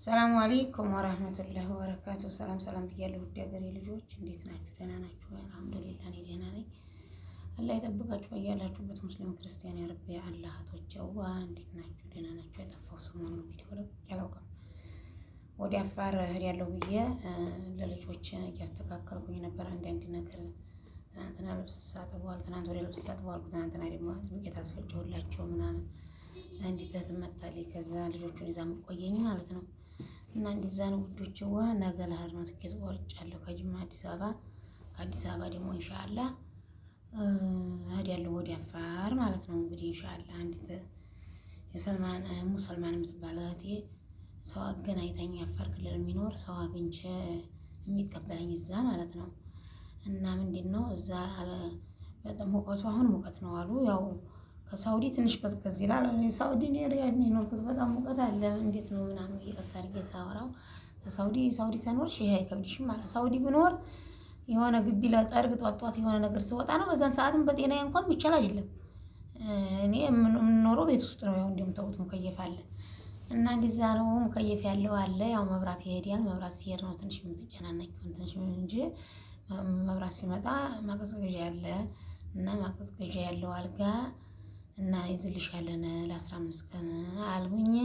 ሰላሙ አለይኩም ወራህመቱላሂ ወበረካቱ። ሰላም ሰላም ብያለሁ ውድ ሀገሬ ልጆች፣ እንዴት ናችሁ? ደህና ናችሁ? አልሐምዱሊላህ እኔ ደህና ነኝ። አላህ ይጠብቃችሁ በያላችሁበት ሙስሊም ክርስቲያን ያ ረቢ። አላህ እህቶቼዋ እንዴት ናችሁ? ደህና ናችሁ? የጠፋው ሰሞኑን ቪዲዮ ለቅቄ አላውቅም። ወደ አፋር እሄዳለሁ ብዬ ለልጆች እያስተካከልኩኝ ነበር አንዳንድ ነገር። ትናንትና ልብስ ሳጥበዋል፣ ትናንት ወደ ልብስ ሳጥበዋል። ትናንትና ደግሞ ዱቄት አስፈጨሁላቸው ምናምን። እንዲት እህት መታለች። ከዛ ልጆቹን ይዛ መቆየኝ ማለት ነው። እና እንደዛ ነው ውዶች። ዋ ነገ ልሄድ ነው፣ ትኬት ቆርጫለሁ ከጅማ አዲስ አበባ። ከአዲስ አበባ ደግሞ ኢንሻአላህ እሄዳለሁ ወደ አፋር ማለት ነው። እንግዲህ ኢንሻአላህ አንዲት የሰልማን ሙሰልማን የምትባል እህቴ ሰው አገናኝታኝ አፋር ክልል የሚኖር ሰው አግኝቼ የሚቀበለኝ እዛ ማለት ነው። እና ምንድን ነው እዛ በጣም ሙቀቱ አሁን ሙቀት ነው አሉ። ያው ከሳውዲ ትንሽ ቀዝቀዝ ይላል። እኔ ሳውዲ እኔ ሪያድ ነው የኖርኩት። በጣም ሙቀት አለ። እንዴት ነው ምናምን እየቀስ አድርጌ ሳወራው ሳውዲ ሳውዲ ተኖርሽ ይሄ አይከብድሽም ማለት ሳውዲ ብኖር የሆነ ግቢ ለጠርግ ጧት ጧት የሆነ ነገር ስወጣ ነው። በዛን ሰዓትም በጤናዬ እንኳን የሚቻል አይደለም። እኔ የምኖረው ቤት ውስጥ ነው። ያው እንደምታውቁት مكيف አለ እና እንደዛ ነው። مكيف ያለው አለ። ያው መብራት ይሄዳል። መብራት ሲሄድ ነው ትንሽ የምትጨናነቂው ትንሽ እንጂ መብራት ሲመጣ ማቀዝቀዣ አለ እና ማቀዝቀዣ ያለው አልጋ እና ይዝልሻለን ለ15 ቀን አልሁኝ።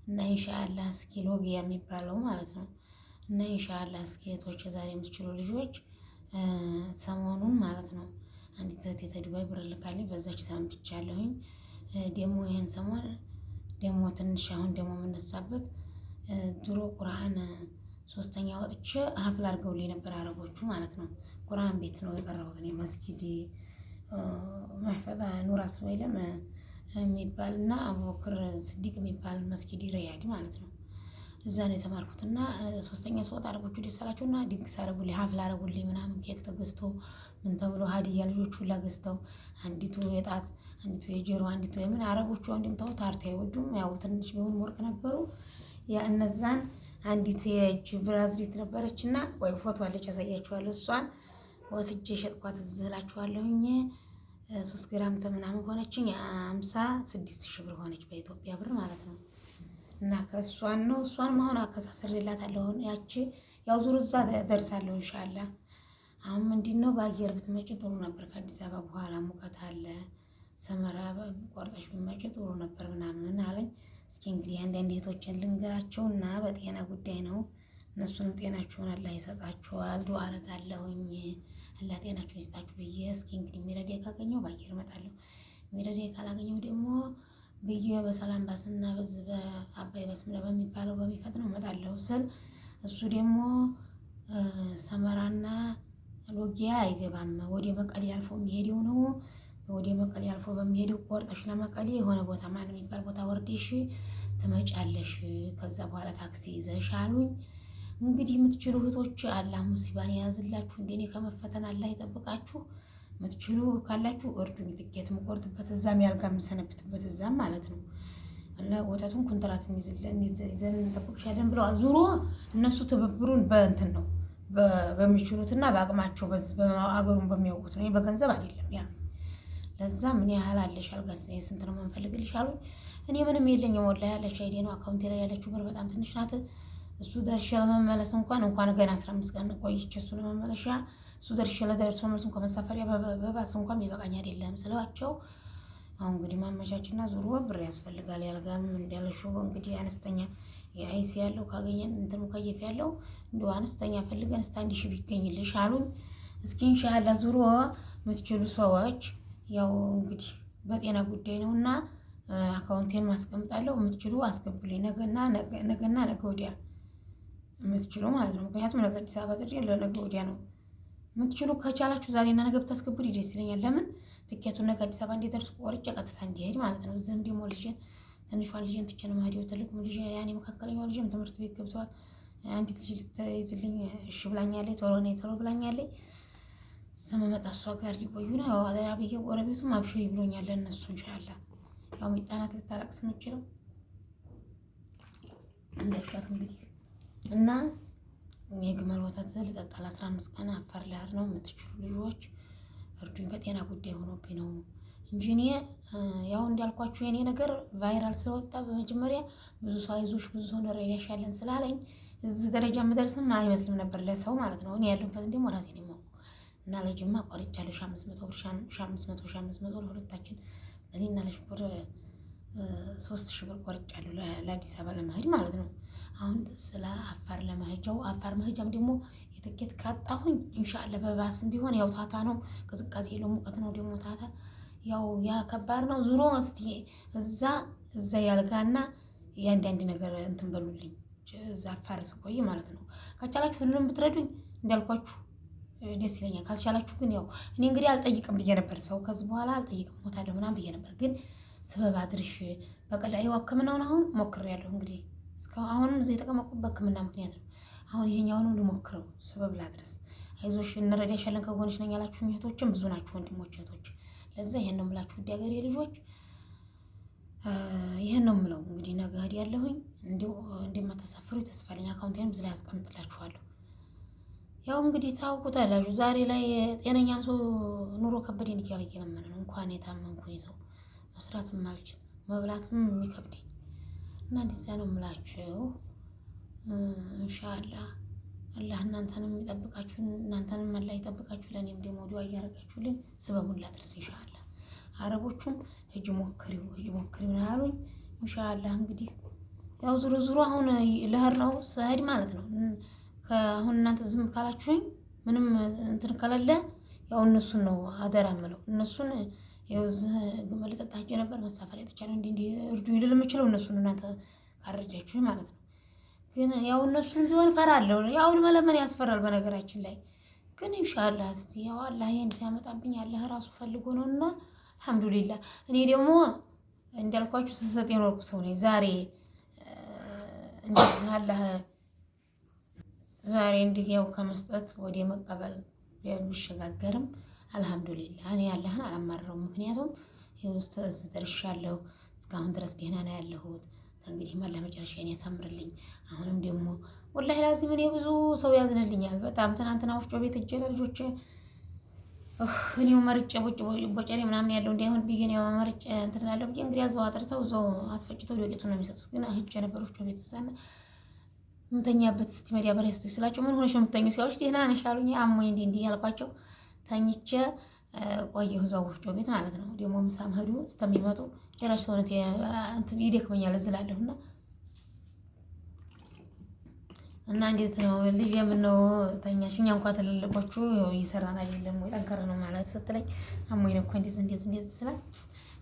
እና ኢንሻአላህ እስኪ ሎጊያ የሚባለው ማለት ነው። እና ኢንሻአላህ እስኪ እህቶች ዛሬ የምትችሉ ልጆች ሰሞኑን ማለት ነው አንዲት እህቴ ተዱባይ ብር ልካልኝ በዛች ሰንብቻለሁኝ። ደግሞ ይሄን ሰሞን ደግሞ ትንሽ አሁን ደግሞ የምነሳበት ድሮ ቁርአን ሶስተኛ ወጥቼ ሀፍል አድርገውልኝ ነበር አረቦቹ ማለት ነው። ቁርአን ቤት ነው የቀረሁት እኔ መስጊድ መሕፈዛ ኑር አስወይለም የሚባል እና አቡበክር ስዲቅ የሚባል መስጊድ ሪያድ ማለት ነው። እዛ ነው የተማርኩት እና ሶስተኛ ስወጣ አረቦቹ ደስ አላቸው እና ድግስ አረጉልኝ፣ ሀፍል አረጉልኝ ምናምን ኬክ ተገዝቶ ምን ተብሎ ሀዲያ ልጆች ሁላ ገዝተው አንዲቱ የጣት አንዲቱ የጆሮ አንዲቱ የምን አረቦቹ እንደምታውቁት አርቴ አይወዱም። ያው ትንሽ ቢሆን ወርቅ ነበሩ። ያ እነዛን አንዲት የእጅ bracelet ነበረች እና ወይ ፎቶ አለች ያሳያችኋለሁ። እሷን ወስጄ ሸጥኳት እላችኋለሁኝ። 3 ግራም ተምናምን ሆነችኝ። 56,000 ብር ሆነች በኢትዮጵያ ብር ማለት ነው። እና ከእሷን ነው እሷን አሁን አከሳስሬላታለሁ። ያቺ ያው ዙር እዛ ደርሳለሁ ኢንሻአላህ። አሁን ምንድን ነው በአየር ብትመጪ ጥሩ ነበር። ከአዲስ አበባ በኋላ ሙቀት አለ። ሰመራ ቆርጠሽ ብትመጪ ጥሩ ነበር ምናምን አለኝ። እስኪ እንግዲህ አንዳንድ እህቶችን ልንገራቸውና በጤና ጉዳይ ነው። እነሱንም ጤናችሁን አላህ ይሰጣችኋል። ዱአ አረጋለሁኝ አላህ ጤናችሁን ይስጣችሁ ብዬ እስኪ እንግዲህ የሚረዳኝ ካገኘው በአየር እመጣለሁ። የሚረዳኝ ካላገኘው ደግሞ ብዬ በሰላም ባስና በዚህ በአባይ ባስ በሚባለው በሚፈጥነው እመጣለሁ ስል እሱ ደግሞ ሰመራና ሎጊያ አይገባም። ወደ መቀሌ አልፎ የሚሄደው ነው። ወደ መቀሌ አልፎ በሚሄደው ቆርጠሽ ለመቀሌ የሆነ ቦታ ማን የሚባል ቦታ ወርደሽ ትመጫለሽ። ከዛ በኋላ ታክሲ ይዘሽ አሉኝ። እንግዲህ የምትችሉ እህቶች አላህ ሙሲባን የያዝላችሁ፣ እንደኔ ከመፈተን አላህ ይጠብቃችሁ። የምትችሉ ካላችሁ እርዱኝ። ትኬት የምቆርጥበት እዛም ያልጋ የምሰነብትበት እዛም ማለት ነው። እና ወተቱን ኩንትራት ይዘን እንጠብቅሻለን ብለዋል። ዙሮ እነሱ ትብብሩን በእንትን ነው በሚችሉትና በአቅማቸው አገሩን በሚያውቁት ነው፣ በገንዘብ አይደለም። ያ ለዛ ምን ያህል አለሽ አልጋ ስንት ነው የምንፈልግልሽ አሉኝ። እኔ ምንም የለኝም ወላሂ ያለች አይዴ ነው አካውንቴ ላይ ያለችው ብር በጣም ትንሽ ናት። እሱ ደርሼ ለመመለስ እንኳን እንኳን ገና 15 ቀን ቆይቼ እሱ ለመመለሻ እሱ ደርሼ ለደርሶ መልስ እንኳን መሳፈሪያ በባስ እንኳን ይበቃኝ አይደለም ስላቸው፣ አሁን እንግዲህ ማመቻችና ዙሮ ብር ያስፈልጋል። ያልጋም እንዳልሽው እንግዲህ አነስተኛ የ AC ያለው ካገኘን እንትን مكيف ያለው እንዲሁ አነስተኛ ፈልገን እስከ 1,000 ቢገኝልሽ አሉኝ። እስኪ ኢንሻአላህ ዙሮ የምትችሉ ሰዎች ያው እንግዲህ በጤና ጉዳይ ነውና አካውንቴን ማስቀምጣለሁ። የምትችሉ አስገቡልኝ። ነገና ነገና ነገ ወዲያ የምትችሉ ማለት ነው። ምክንያቱም ነገ አዲስ አበባ ጥሪ ለነገ ወዲያ ነው። የምትችሉ ከቻላችሁ ዛሬና ነገ ብታስገቡልኝ ደስ ይለኛል። ለምን ትኬቱን ነገ አዲስ አበባ እንዲደርስ ቆርጬ ቀጥታ እንዲሄድ ማለት ነው። እዚህም ደግሞ ልጄን ትንሿን ልጄን ትቼ ነው የምሄደው። ትልቁም ልጄ ያኔ መካከለኛው ልጄም ትምህርት ቤት ገብተዋል። አንዲት ልጅ ልትይዝልኝ እሺ ብላኛለች። ቶሎ ነይ ቶሎ ብላኛለች። ስመመጣ እሷ ጋር ሊቆዩ ነው። ያው አደራ ብዬ ጎረቤቱም አብሽሪ ብሎኛል። ለእነሱ ኢንሻአላህ ያው ሚጣናት ልታለቅስ የምችለው እንዳይሻት እንግዲህ እና የግመል ወተት ልጠጣ ለ15 ቀን አፋር ልሄድ ነው። የምትችሉ ልጆች እርዱኝ። በጤና ጉዳይ ሆኖብኝ ነው እንጂ እኔ ያው እንዳልኳችሁ የኔ ነገር viral ስለወጣ በመጀመሪያ ብዙ ሰው አይዞሽ፣ ብዙ ሰው እንረዳሻለን ስላለኝ እዚህ ደረጃ የምደርስም አይመስልም ነበር ለሰው ማለት ነው። እኔ ያለሁበትን ደግሞ ራሴን የማውቀው እና ለጅማ ቆርጫለሁ። 500 ብር፣ 500፣ 500 ለሁለታችን እኔና ለሽኩር 3000 ብር ቆርጫለሁ ለአዲስ አበባ ለመሄድ ማለት ነው። አሁን ስለ አፋር ለመሄጃው አፋር መሄጃም ደግሞ የትኬት ካጣሁኝ ኢንሻአላህ በባስም ቢሆን ያው ታታ ነው፣ ቅዝቃዜ የለውም ሙቀት ነው ደግሞ ታታ ያው ያ ከባድ ነው። ዙሮ እስቲ እዛ እዛ ያልጋና የአንዳንድ ነገር እንትን በሉልኝ እዛ አፋር ስቆይ ማለት ነው። ከቻላችሁ ሁሉንም ብትረዱኝ እንዳልኳችሁ ደስ ይለኛል። ካልቻላችሁ ግን ያው እኔ እንግዲህ አልጠይቅም ብዬ ነበር። ሰው ከዚህ በኋላ አልጠይቅም ሞታለሁ ምናምን ብዬ ነበር። ግን ስበብ አድርሽ በቀላ ይኸው ሕክምናውን አሁን ሞክሬያለሁ። እንግዲህ እስካሁን አሁንም እዚህ የተቀመጥኩበት ሕክምና ምክንያት ነው። አሁን ይሄኛውንም ልሞክረው ስበብ ላድርስ። አይዞሽ እንረዳሻለን ከጎንሽ ነኝ ያላችሁ እህቶችም ብዙ ናችሁ፣ ወንድሞች እህቶች። ለዛ ይሄን ነው የምላችሁ ውድ ሀገሬ ልጆች፣ ይሄን ነው የምለው። እንግዲህ ነገ እሄድ ያለሁኝ እንዲሁ እንደማታሳፍሩ ተስፋ አለኝ። አካውንቴንም እዚህ ላይ አስቀምጥላችኋለሁ። ያው እንግዲህ ታውቁታላችሁ። ዛሬ ላይ ጤነኛም ሰው ኑሮ ከበደኝ እያለ እየለመነ ነው። እንኳን የታመምኩኝ ሰው መስራትም አልችል መብላትም የሚከብደኝ እና እንደዚያ ነው የምላችሁ። ኢንሻአላህ አላህ እናንተንም ይጠብቃችሁ፣ እናንተንም አላህ ይጠብቃችሁ። ለእኔም ደግሞ ዱዓ እያደረጋችሁልኝ ስበቡን ላድርስ ኢንሻአላህ። አረቦቹም ሂጂ ሞክሪው፣ ሂጂ ሞክሪው ነው ያሉኝ። ኢንሻአላህ እንግዲህ ያው ዙሮ ዙሮ አሁን ልሄድ ነው ስሄድ ማለት ነው። አሁን እናንተ ዝም ካላችሁኝ ምንም እንትን ከሌለ ያው እነሱን ነው አደራ የምለው። እነሱን ያው እዚህ ግመል ልጠጣ ሄጄ ነበር መሳፈሪያ ጥቻለሁ፣ እንዲህ እንዲህ እርዱ ልል የምችለው እነሱን እናንተ ካረዳችሁኝ ማለት ነው። ግን ያው እነሱን ቢሆን እፈራለሁ። ያው መለመን ያስፈራል በነገራችን ላይ። ግን ኢንሻአላህ እስቲ ያው አላህ ይሄን ሲያመጣብኝ አላህ ራሱ ፈልጎ ነውና አልሐምዱሊላህ። እኔ ደግሞ እንዳልኳችሁ ስሰጥ የኖርኩ ሰው ነኝ። ዛሬ እንደዚህ አላህ ዛሬ እንዲህ ያው ከመስጠት ወደ መቀበል ቢሸጋገርም አልሐምዱሊላህ እኔ አላህን አላማረውም። ምክንያቱም ይኸው እዚህ ደርሻለሁ። እስካሁን ድረስ ደህና ነው ያለሁት። እንግዲህ አላህ መጨረሻዬን ያሳምርልኝ። አሁንም ደግሞ ወላሂ ላዚም እኔ ብዙ ሰው ያዝንልኛል በጣም። ትናንትና ወፍጮ ቤት ሄጄ ለልጆቼ እኔው መርጬ ቦጨሬ ምናምን ያለው እንዳይሆን ብዬ ነው መርጬ እንትን እላለሁ ብዬ እንግዲህ እዛው አጥርተው እዛው አስፈጭተው ዶቄቱን ነው የሚሰጡት። ግን ሄጄ ነበር ወፍጮ ቤት እዛና የምተኛበት እስቲ መዳበሪያ ስጡኝ ስላቸው ምን ሆነሽ ነው የምተኚው ሲያሉኝ ደህና ነሽ አሉኝ። አሞኝ እንዲህ እንዲህ ያልኳቸው ተኝቼ ቆየሁ እዛው ወፍጮ ቤት ማለት ነው። ደግሞ ምሳም ሄዱ እስከሚመጡ ጭራሽ ሰውነቴ እንትን ይደክመኛል እዝላለሁና እና እንዴት ነው ልጅ የምነው ተኛሽ? እኛ እንኳን ትልልቆቹ እየሰራን አይደለም ወይ ጠንከር ነው ማለት ስትለኝ አሞኝ ነው እኮ እንደዚህ እንደዚህ እንደዚህ ስላት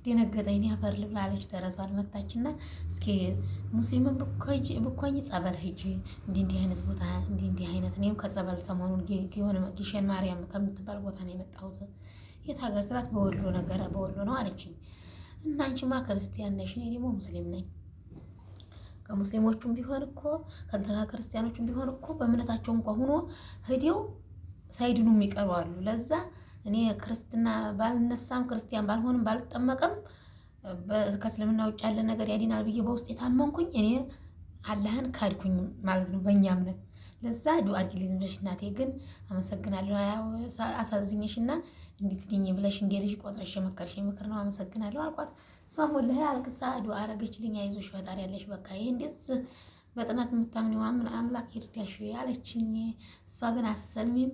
ደነገጠኝ። እኔ አፈር ልብላ አለች። ደረሷን መታችና እስኪ ሙስሊምን ብኮኝ ጸበል ሂጂ እንዲህ እንዲህ አይነት ቦታ እንዲህ እንዲህ አይነት እኔም ከጸበል ሰሞኑን ጊሸን ማርያም ከምትባል ቦታ ነው የመጣሁት። የት ሀገር ስላት በወሎ ነገር በወሎ ነው አለችኝ። እና አንቺማ ክርስቲያን ነሽ፣ እኔ ደግሞ ሙስሊም ነኝ። ከሙስሊሞቹም ቢሆን እኮ ከእንትና ክርስቲያኖቹም ቢሆን እኮ በእምነታቸው እንኳ ሆኖ ሂደው ሳይድኑ የሚቀሩ አሉ። ለዛ እኔ ክርስትና ባልነሳም ክርስቲያን ባልሆንም ባልጠመቅም ከእስልምና ውጭ ያለ ነገር ያድናል ብዬ በውስጥ የታመንኩኝ እኔ አላህን ካድኩኝ ማለት ነው በእኛ እምነት። ለዛ ዱዓ አድርጊልኝ ዝም ብለሽ እናቴ። ግን አመሰግናለሁ አሳዝኝሽና እንድትድኝ ብለሽ እንደ ልጅ ቆጥረሽ የመከርሽኝ ምክር ነው፣ አመሰግናለሁ አልኳት። እሷም ወላሂ አልቅሳ ዱዓ አረገችልኝ። አይዞሽ ፈጣሪ ያለሽ በቃ ይሄ እንደዚህ በጥናት የምታምኒው አምላክ ይርዳሽ አለችኝ። እሷ ግን አሰልሚም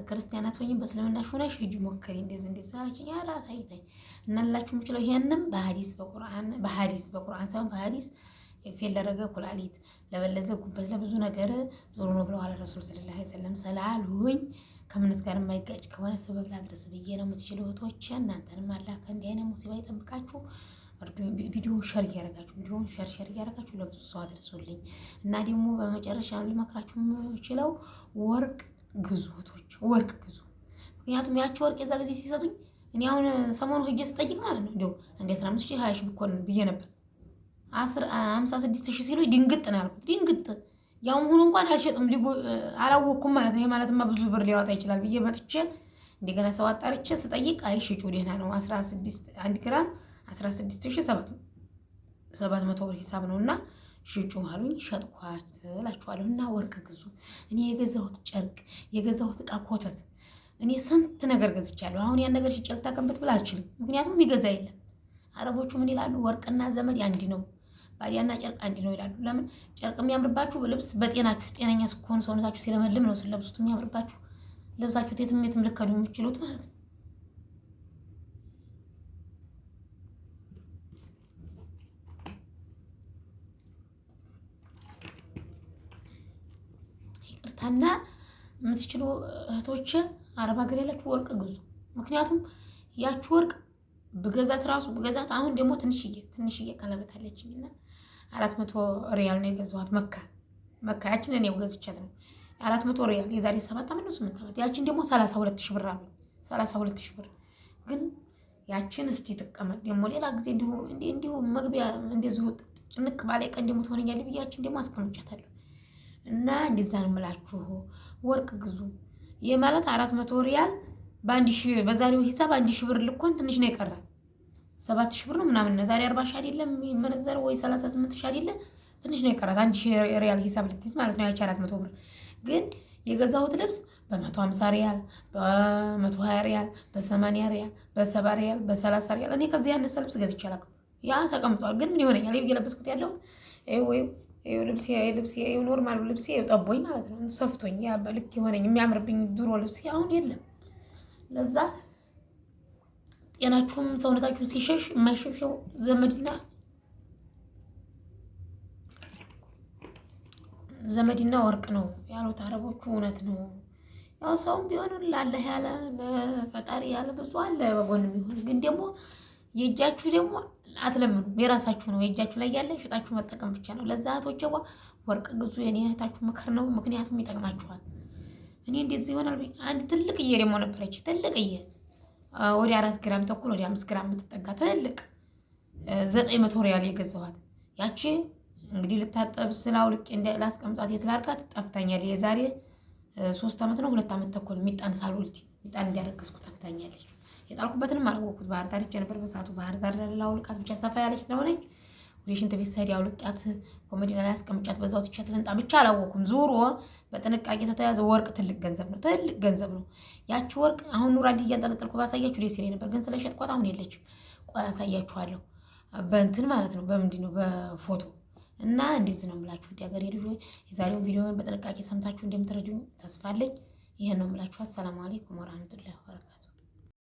ክርስቲያን አትሆኝም በእስልምናሽ ሆነሽ ሂጂ ሞክሪ እንደዚህ እንደዚህ አለችኝ። ኧረ ተይ ተይ እና ልላችሁ የምችለው ይሄንም በሐዲስ በቁርአን በሐዲስ በቁርአን ሳይሆን በሐዲስ fail ላደረገ ኩላሊት፣ ለበለዘ ጉበት፣ ለብዙ ነገር ጥሩ ነው ብለዋል ረሱል ሰለላሁ ዐለይሂ ወሰለም ስላሉኝ ከእምነት ጋር የማይጋጭ ከሆነ ሰበብ ላድርስ ብዬ ነው። የምትችሉ እህቶቼ እናንተንም አላህ ከእንዲህ አይነት ሙሲባ ይጠብቃችሁ። ቪዲዮውን share እያደረጋችሁ ቪዲዮውን share share እያደረጋችሁ ለብዙ ሰው አድርሱልኝ እና ደግሞ በመጨረሻ ልመክራችሁ የምችለው ወርቅ ግዙ እህቶች፣ ወርቅ ግዙ። ምክንያቱም ያቺ ወርቅ የዛ ጊዜ ሲሰጡኝ እኔ አሁን ሰሞኑ ሂጄ ስጠይቅ ማለት ነው እንዲያው አንድ 15 ሺህ 20 ሺህ ብኮን ብዬ ነበር። 56 ሺህ ሲሉ ድንግጥ ነው ያልኩት። ድንግጥ ያውም ሆኖ እንኳን አልሸጥም አላወቅኩም ማለት ነው። ይሄ ማለትማ ብዙ ብር ሊያወጣ ይችላል ብዬ መጥቼ እንደገና ሰው አጣርቼ ስጠይቅ አይ ሽጩ ደህና ነው 16 1 ግራም 16,700 ብር ሂሳብ ነው እና ሽጩ አሉኝ። ሸጥኳት እላችኋለሁ። እና ወርቅ ግዙ። እኔ የገዛሁት ጨርቅ የገዛሁት ዕቃ ኮተት እኔ ስንት ነገር ገዝቻለሁ። አሁን ያን ነገር ሽጬ ልታከምበት ብል አልችልም። ምክንያቱም የሚገዛ የለም። አረቦቹ ምን ይላሉ? ወርቅና ዘመድ አንድ ነው፣ ባዲያና ጨርቅ አንድ ነው ይላሉ። ለምን ጨርቅ የሚያምርባችሁ ልብስ በጤናችሁ ጤነኛ ስትሆኑ ሰውነታችሁ ሲለመልም ነው ስለብሱት የሚያምርባችሁ። ለብሳችሁት የትም የትም ልከዱ የምችሉት ማለት ነው። ይቅርታና የምትችሉ እህቶች አረብ ሀገር ያላችሁ ወርቅ ግዙ። ምክንያቱም ያችሁ ወርቅ ብገዛት ራሱ ብገዛት አሁን ደግሞ ትንሽዬ ትንሽዬ ቀለበት አለችኝ እና 400 ሪያል ነው የገዛኋት። መካ መካ ያችን እኔው ገዝቻት ነው 400 ሪያል የዛሬ 7 ዓመት ነው 8 ዓመት። ያችን ደግሞ 32,000 ብር አሉኝ። 32,000 ብር ግን ያችን እስቲ ትቀመጥ ደግሞ ሌላ ጊዜ እንዲሁ እንዲሁ መግቢያ እንደዚሁ ጭንቅ ባለ ቀን ደግሞ ትሆነኛለች ብዬ ያችን ደግሞ አስቀምጫታለሁ። እና እንደዛ ነው የምላችሁ፣ ወርቅ ግዙ። ይህ ማለት 400 ሪያል በ1,000 በዛሬው ሂሳብ 1,000 ብር ልኮን ትንሽ ነው የቀራል። 7,000 ብር ነው ምናምን ነው። ዛሬ 40,000 አይደለም የሚመነዘረው ወይ 38,000 አይደለ? ትንሽ ነው የቀራት 1,000 ሪያል ሂሳብ ልትይዝ ማለት ነው። ያቺ 400 ብር ግን የገዛሁት ልብስ በ150 ሪያል፣ በ120 ሪያል፣ በ80 ሪያል፣ በ70 ሪያል፣ በ30 ሪያል እኔ ከዚህ ያነሰ ልብስ ገዝቼ አላውቅም። ያ ተቀምጧል። ግን ምን ይሆነኛል? እየለበስኩት ያለሁት ወይ ልብሴ ልብሴ normal ልብሴ ጠቦኝ ማለት ነው፣ ሰፍቶኝ ያ ልክ የሆነኝ የሚያምርብኝ ድሮ ልብሴ አሁን የለም። ለዛ ጤናችሁም ሰውነታችሁም ሲሸሽ የማይሸሸው ዘመድና ዘመድና ወርቅ ነው ያሉት አረቦቹ እውነት ነው። ያው ሰውም ቢሆን ላለህ ያለ ለፈጣሪ ያለ ብዙ አለ በጎን የሚሆን ግን ደግሞ የእጃችሁ ደግሞ አትለምኑም፣ የራሳችሁ ነው። የእጃችሁ ላይ ያለ ሽጣችሁ መጠቀም ብቻ ነው። ለዛ እህቶቼ ወርቅ ግዙ። የኔ እህታችሁ ምክር ነው፣ ምክንያቱም ይጠቅማችኋል። እኔ እንደዚህ ይሆናል። አንድ ትልቅዬ ደግሞ ነበረች፣ ትልቅዬ ወደ 4.5 ግራም ወደ 5 ግራም የምትጠጋ ትልቅ 900 ሪያል የገዛኋት ያቺ እንግዲህ ልታጠብ ስለ አውልቄ ላስቀምጣት የት ላድርጋት ጠፍታኛለች። የዛሬ 3 ዓመት ነው 2 ዓመት ተኩል ሚጣን ሳልወልድ ሚጣን እንዲያረገዝኩ ጠፍታኛለች። የጣልኩበትንም አላወቅኩት። ባህር ዳር ሄጄ ነበር በሰዓቱ። ባህር ዳር ላውልቃት ብቻ ሰፋ ያለች ስለሆነች ወደ ሽንት ቤት ስሄድ አውልቂያት ኮመዲና ላይ አስቀምጫት በዛው ትቻት ልንጣ ብቻ አላወኩም። ዞሮ በጥንቃቄ ተተያዘ። ወርቅ ትልቅ ገንዘብ ነው፣ ትልቅ ገንዘብ ነው። ያቺ ወርቅ አሁን ኑራ እንዲህ እያንጠለጠልኩ ባሳያችሁ ደስ ይለኝ ነበር፣ ግን ስለሸጥኳት አሁን የለችም። ቆይ አሳያችኋለሁ፣ በእንትን ማለት ነው፣ በምንድን ነው በፎቶ እና እንደዚህ ነው የምላችሁ። ውድ ሀገሬ ልጆች የዛሬውን ቪዲዮ በጥንቃቄ ሰምታችሁ እንደምትረዱኝ ተስፋ አለኝ። ይህን ነው የምላችሁ። አሰላሙ አለይኩም ወራህመቱላሂ ወበረካቱ።